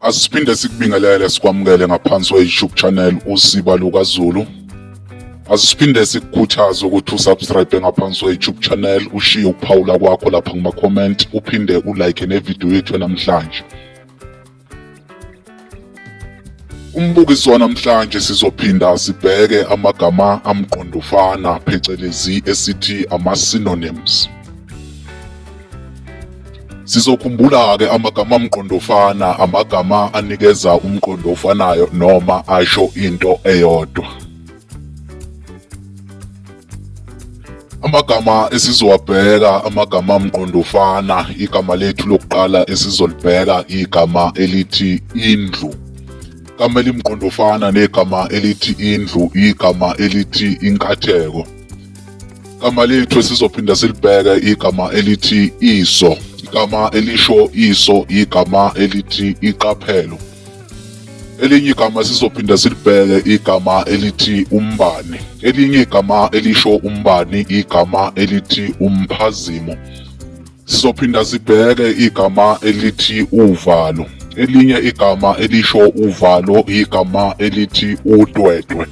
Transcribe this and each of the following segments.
Asiphinde sikubingelele sikwamukele ngaphansi kwe-YouTube channel Usiba LukaZulu. Asiphinde sikukhuthaze ukuthi usubscribe ngaphansi kwe-YouTube channel, ushiye ukuphawula kwakho lapha kuma-comment, uphinde ulike nevidiyo yethu namhlanje. Umbukiso wanamhlanje sizophinda sibheke amagama amqondofana phecelezi esithi ama-synonyms. Sizokhumbula-ke amagama amqondofana, amagama anikeza umqondo ofanayo noma asho into eyodwa. Amagama esizowabheka amagama amqondofana, igama lethu lokuqala esizolibheka igama elithi indlu. Igama elimqondofana negama elithi indlu, igama elithi inkatheko. Igama lethu esizophinda silibheke igama elithi iso. Igama elisho iso, igama elithi iqaphelo. Elinye igama sizophinda silibheke igama elithi umbani. Elinye igama elisho umbani igama elithi umphazimo. Sizophinda sibheke igama elithi uvalo. Elinye igama elisho uvalo igama elithi utwetwe.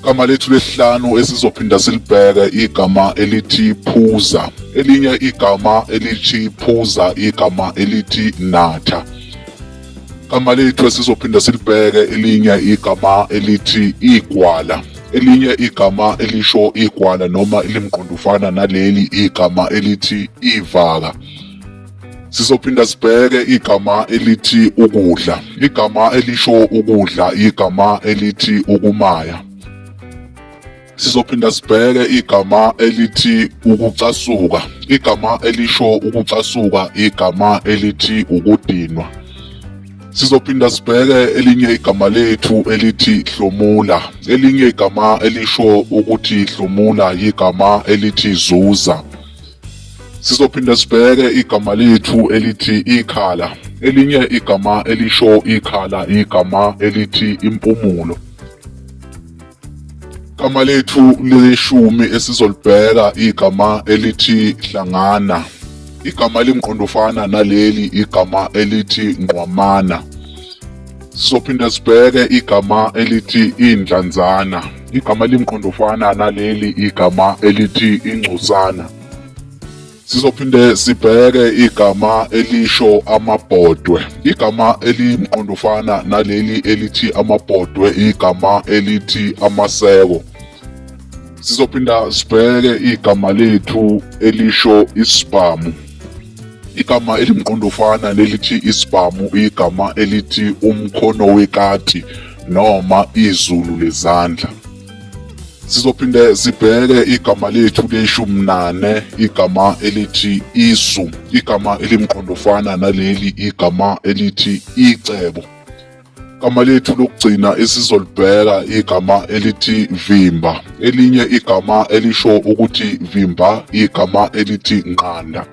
Igama lethu lesihlanu esizophinda silibheke igama elithi phuza. Elinye igama elithi phuza igama elithi natha. Igama lethu esizophinda silibheke elinye igama elithi igwala. Elinye igama elisho igwala noma elimqondufana naleli igama elithi ivaka. Sizophinda sibheke igama elithi ukudla. Igama elisho ukudla igama elithi ukumaya. Sizophinda sibheke igama elithi ukucasuka. Igama elisho ukucasuka igama elithi ukudinwa. Sizophinda sibheke elinye igama lethu elithi hlomula. Elinye igama elisho ukuthi hlomula igama elithi zuza. Sizophinda sibheke igama lethu elithi ikhala. Elinye igama elisho ikhala igama elithi impumulo. Igama lethu leshumi esizolibheka igama elithi hlangana. Igama elimqondofana naleli igama elithi ngqwamana. Sizophinda sibheke igama elithi indlanzana. Igama elimqondofana naleli igama elithi ingcosana. Sizophinde sibheke igama elisho amabhodwe. Igama elimqondofana naleli elithi amabhodwe igama elithi amaseko. Sizophinda sibheke igama lethu elisho isibhamu. Igama elimqondofana nelithi isibhamu igama elithi umkhono wekati noma izulu lezandla. Sizophinde sibheke igama lethu leshumi nane, igama elithi isu, igama elimqondofana naleli igama elithi icebo. Igama lethu lokugcina esizolibheka igama elithi vimba, elinye igama elisho ukuthi vimba igama elithi nqanda.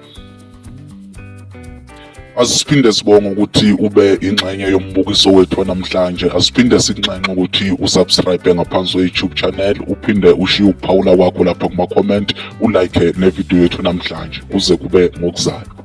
Asiphinde sibonge ukuthi ube ingxenye yombukiso wethu namhlanje. Asiphinde sikunxenxe ukuthi usubscribe ngaphansi kwe-YouTube channel, uphinde ushiye ukuphawula kwakho lapha kuma-comment, ulike nevidiyo yethu namhlanje kuze kube ngokuzayo.